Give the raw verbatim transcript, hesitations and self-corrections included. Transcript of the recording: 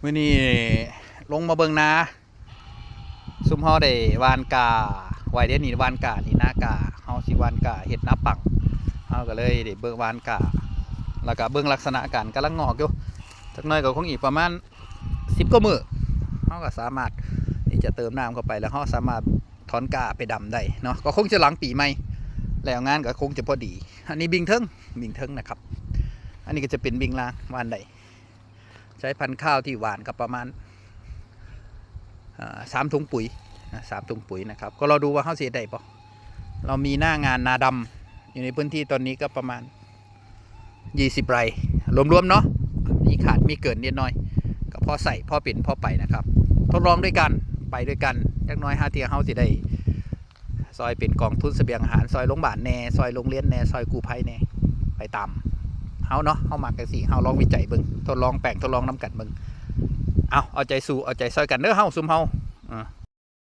มื้อนี้ลงมาเบิ่งนา ซุมเฮาได้หว่านกล้า ไว้เดี๋ยวนี้หว่านกล้านี่ นากล้า เฮาสิหว่านกล้าเฮ็ดนาปัง เฮาก็เลยได้เบิ่งหว่านกล้า แล้วก็เบิ่งลักษณะการกำลังงอกอยู่ จักหน่อยก็คงอีกประมาณสิบกว่ามื้อ เฮาก็สามารถที่จะเติมน้ำเข้าไป แล้วเฮาสามารถถอนกล้าไปดำได้เนาะ ก็คงจะหลังปีใหม่ แล้วงานก็คงจะพอดี อันนี้บิ่งเทิง บิ่งเทิงนะครับ อันนี้ก็จะเป็นบิ่งล่าง หว่านได้ ใช้พันธุ์ข้าวที่หว่านกับประมาณ เอ่อ สามถุงปุ๋ยนะ สามถุงปุ๋ยนะครับ ก็รอดูว่าเฮาสิได้บ่ เรามีหน้างานนาดำอยู่ในพื้นที่ตอนนี้ก็ประมาณยี่สิบไร่ รวมๆเนาะ มีขาดมีเกินนิดหน่อย ก็พอใส่พอเป็นพอไปนะครับ ทดลองด้วยกัน ไปด้วยกัน จักหน่อยหาเทื่อเฮาสิได้ ซอยเป็นกองทุนเสบียงอาหาร ซอยโรงบาลแหน่ ซอยโรงเรียนแหน่ ซอยกู้ภัยแหน่ ไปตามเฮาเนาะ เฮามักจั่งซี้ เฮาลองวิจัยเบิ่ง ทดลองแปลง ทดลองนำกันเบิ่ง เอา เอาใจสู้ เอาใจซ่อยกันเด้อ เฮาซุมเฮา